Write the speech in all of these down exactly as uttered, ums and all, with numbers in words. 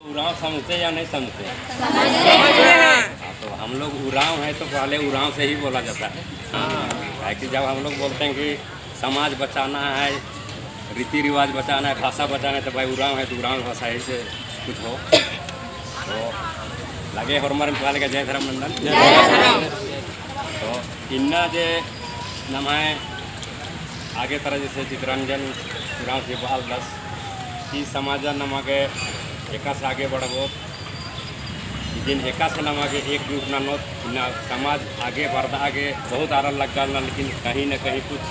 उराँव समझते या नहीं समझते? समझते हैं। हाँ, तो हम लोग उराँव हैं तो पहले उराँव से ही बोला जाता है। हाँ, काहे कि जब हम लोग बोलते हैं कि समाज बचाना है, रीति रिवाज बचाना है, भाषा बचाना है, तो भाई उराँव है तो उराँव भाषा ही से कुछ हो। तो लगे होरमर पहले का जय धर्म नंदन। तो इन्ना जे नम्है आगे तरा जैसे चितरंजन उराँव जे बआलदस, ई समाजन नमा गे एकासे आगे बढ़ाबओत, इदिन एकासे नमा गे एकजुट ननोत, इन्ना समाज आगे बढ़दा आगे बहुत आलर लग्गालनर, लेकिन कहीं न कहीं कुछ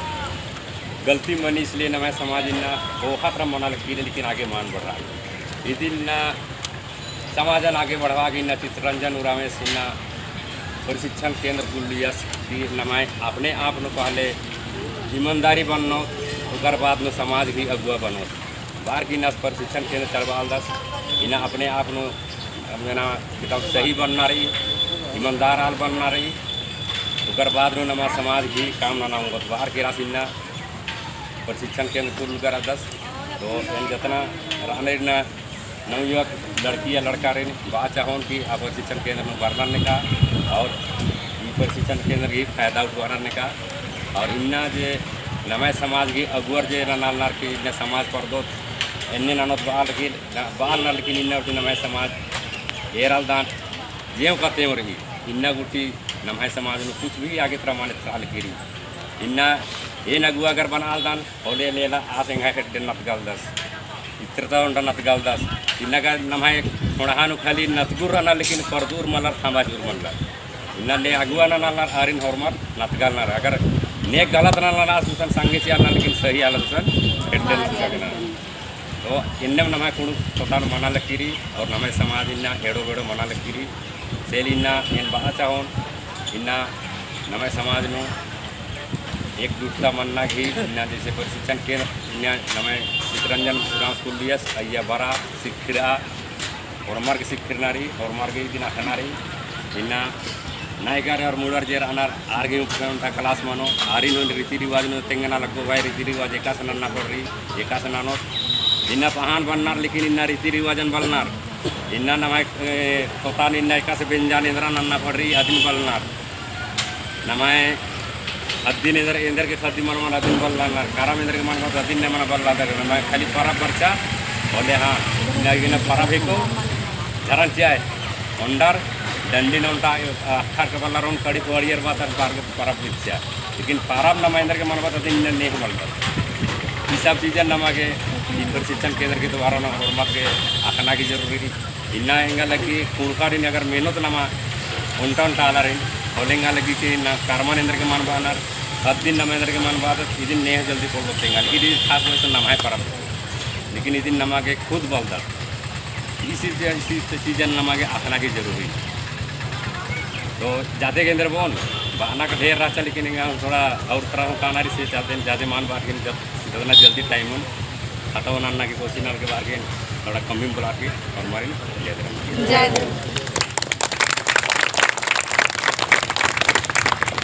गलती मनी, इसलिए नम्है समाज इन्ना ओखा तरा मना लगी, लेकिन आगे मल बढ़ा। इदिन इन्ना समाजन आगे बढ़ाबआ गे इन्ना चितरंजन उराँवस इन्ना प्रशिक्षण केंद्र खुल्लियस कि नम्है अपने आप नू पहले ईमानदारी बन्नोत, ओकर बाद नू समाज ही अगुवा बनोत। बअर की इन्ना प्रशिक्षण केंद्र चलबआलदस, इन्ना अपने आप नू, मेना, एकदम सही बन्ना रई, ईमानदार आल बन्ना रई, ओकर बाद नू नमा समाज ही काम नना ओंगोत। बअर की इन्ना प्रशिक्षण केंद्र खुल्लरदस, तो एन जतना रअनर इन्ना नवयुवक लड़की या लड़कारिन बआ चाहोन कि आ प्रशिक्षण केंद्र नू बरनर नेका और ई प्रशिक्षण केंद्र गही फायदा उठवानर नेका। और इन्ना जे नम्है समाज गही अगुवर जे ननालनर कि इन्ना समाज परदोत एन्ने ननोत बआलर, लेकिन बआलनर, लेकिन इन्ना गूटी नम्है समाज एरालदन जेव का तेव रई। इन्ना गूटी नम्है समाज नू कुछ भी आगे तरा मल एथरआ लगी रई। इन्ना एन अगुवा अगर बनालदन होले लेला आस एंग्है खेड्डे नतगालदस, इत्रता ओन्टा नतगालदस। इन्ना का नम्है खोंड़हा नू खाली नतगुर रअनर, लेकिन परदुर मलर, थामा जुर मलर। इन्ना ले अगुवा ननालनर आरिन होरमर नतगालनर। अगर ने गलत ननालनर आस गुसन संगे चिआलनर, लेकिन सही आलर गुसन खेड्डे नतगालनर। तो एन्नेम नम्है कुँड़ुख़ खोता नू मना लगी रई और नम्है समाज इन्ना एड़ो बेड़ो मना लगी रई। सेल इन्ना एन बआ चाहोन, इन्ना नम्है समाज नू एकजुटता मन्ना गही, इन्ना जैसे प्रशिक्षण केंद्र, इन्ना नम्है चितरंजन उराँवस खुल्लियस, अइय्या बरआ, सिखिरआ, होरमर गे सिखिरना रई, होरमर गे इदिन अख़ना रई, इन्ना नायगर और मुड़र जे रअनर, आर गे ऊपर ओन्टा class मनो, आरिन ओन रीति रिवाज नू तेंगना लग्गो भाई, रीति रिवाज एकासे नन्ना पड़री, एकासे ननोत, इन्ना पहान बन्नर, लेकिन इन्ना रीति रिवाजन बलनर। इन्ना नम्है, ए, खोता नू इन्ना एकासे बेंजान एन्दरा नन्ना पड़री अदिन बलनर। नम्है ख़द्दीन एन्देर, एन्देर गे ख़द्दी मल मनो अदिन बलनर। करम एन्देर गे मल मनो अदिन ने मना बलनर। नम्है खाली परब बरचा होले हाँ, इन्ना गे इन्ना परब हिको झरन चिआ ओन्डर डंडी नू ओन्टा अख़र के बलनर ओन कड़ी पड़ियर बात और परब बिच्चा। लेकिन परब नमा एन्देर गे मनबअदत अदिन ने हूँ मलदत। ई सब चीजन नमा गे ई प्रशिक्षण केंद्र के द्वारा ना होरमर गे अख़ना की जरूरी रई। इन्ना एंगा लगी कुँड़ुख़ारिन अगर मेनोत नमा ओन्टा ओन्टा आलारिन, होले एंगा लगी कि ना करमन एन्देर गे मनबअनर, अदिन नमा एन्देर गे मनबअदत, इदिन ने हूँ जल्दी पोल्लोत एंगा लगी, इदी खास वजह से नम्है परब। लेकिन इदिन नमा गे खुद बलदत। इसी, इसी चीजन नमा गे अख़ना की जरूरी। तो जादे गे एन्देर बओन, बअना का ढेर रहचा, लेकिन एंगा थोड़ा और तरह हूँ काना रई से जादे, जादे मल बअर की जब, जितना जल्दी time हूँ खतम नन्ना की कोशिश ननर की बअर की थोड़ा कम ही बलअर की और मारिन जय धर्म। जय धर्म।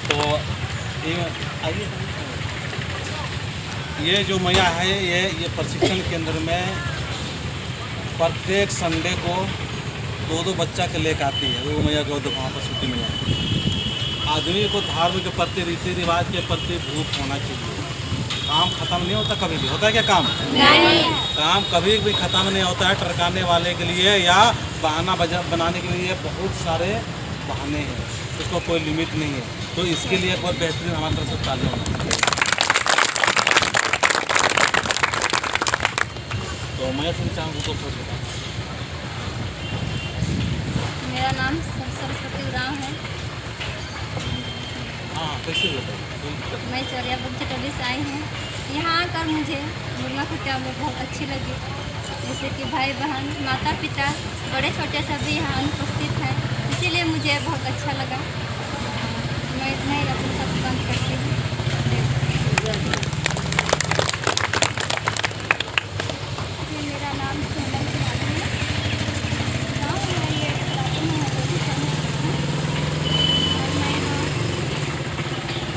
तो ये, आइए। ये जो मैया है, ये, ये प्रशिक्षण केंद्र में प्रत्येक Sunday को दो दो बच्चा के लेके आती है, वो मैया जो वहाँ पर छुट्टी मैया। आदमी को धर्म के प्रति, रीति रिवाज के प्रति भूख होना चाहिए। काम खत्म नहीं होता कभी भी, होता है क्या काम? नहीं। काम कभी भी खत्म नहीं होता है टरकाने वाले के लिए या बहाना बजा-, बनाने के लिए बहुत सारे बहाने हैं, उसको कोई limit नहीं है। तो इसके लिए एक बार बेहतरीन हमारी तरफ से तालियां होना चाहिए। तो मैं सुन चाहूँ तो कुछ बताओ। मेरा नाम सर-, सरस्वती उराँव है। हाँ, हाँ, कैसे बताओ, कोई दिक्कत नहीं। मैं चोरिया बगीचा टोली से आई हूँ। यहाँ आकर मुझे मुरमा खुटिया में बहुत अच्छी लगी। जैसे कि भाई बहन, माता पिता, बड़े छोटे सभी यहाँ अनुपस्थित हैं, इसीलिए मुझे बहुत अच्छा लगा। मैं इतना ही अपनी शब्द बंद करती हूँ। जी, मेरा नाम सोनल कुमारी है। गाँव में ये राजू महतो की प्रमुख हूँ। और मैं यहाँ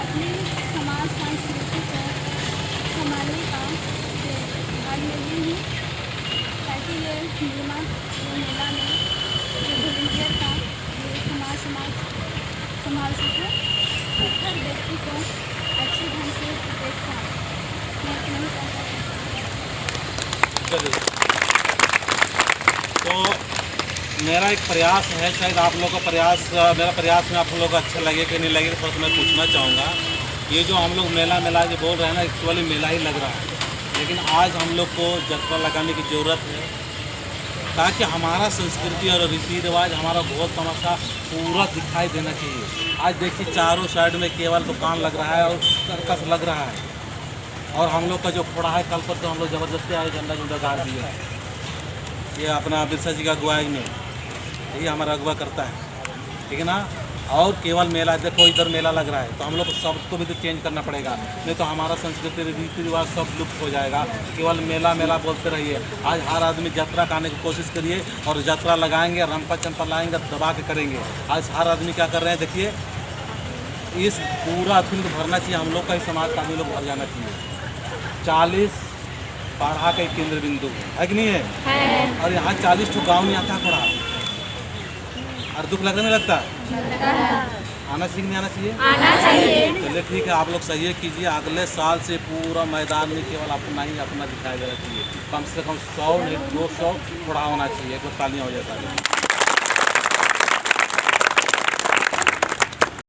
अपनी समाज संस्कृति को संभालने का भाग ले रही हूँ। ताकि ये मुरमा, ये मेला समाज, समाज को हर व्यक्ति को अच्छे ढंग से देख पाए। मैं इतना ही कहना चाहती हूँ। तो मेरा एक प्रयास है, शायद आप लोग का प्रयास, अ, मेरा प्रयास में आप लोग को अच्छा लगे कि नहीं लगे, थोड़ा सा मैं पूछना चाहूँगा। ये जो हम लोग मेला, मेला जो बोल रहे हैं ना, actually मेला ही लग रहा है, लेकिन आज हम लोग को जतरा लगाने की ज़रूरत है, ताकि हमारा संस्कृति और रीति रिवाज, हमारा घोल तमाशा पूरा दिखाई देना चाहिए। आज देखिए, चारों side में केवल दुकान लग रहा है और सर्कस लग रहा है। और हम लोग का जो खोड़ा है, कल परसों हम लोग जबरदस्ती आए, झंडा झुंडा गाड़ दिए। ये अपना बिरसा जी का अगुवाई में, यही हमारा अगुवा करता है, ठीक है ना। और केवल मेला, देखो इधर मेला लग रहा है, तो हम लोग को सबको भी तो change करना पड़ेगा, नहीं तो हमारा संस्कृति, रीति रिवाज सब लुप्त हो जाएगा। केवल मेला, मेला बोलते रहिए। आज हर आदमी जतरा का आने की कोशिश करिए और जतरा लगाएंगे, रंपा चंपा लाएंगे, दबा के करेंगे। आज हर आदमी क्या कर रहे हैं, देखिए, इस पूरा field भरना चाहिए, हम लोग का ही समाज का आदमी लोग भर जाना चाहिए। चालीस पारा का एक केंद्र बिंदु है, है कि नहीं है? है। और यहाँ चालीस ठो गाँव नहीं आता खोड़ा। और दुख लगता नहीं लगता? लगता है। आना चाहिए कि नहीं आना चाहिए? आना चाहिए। चलिए ठीक है, आप लोग सहयोग कीजिए, अगले साल से पूरा मैदान में केवल अपना ही अपना दिखाई देना चाहिए। कम से कम सौ नहीं, दो सौ खोड़ा होना चाहिए, एक बार तालियां हो जाए सारे।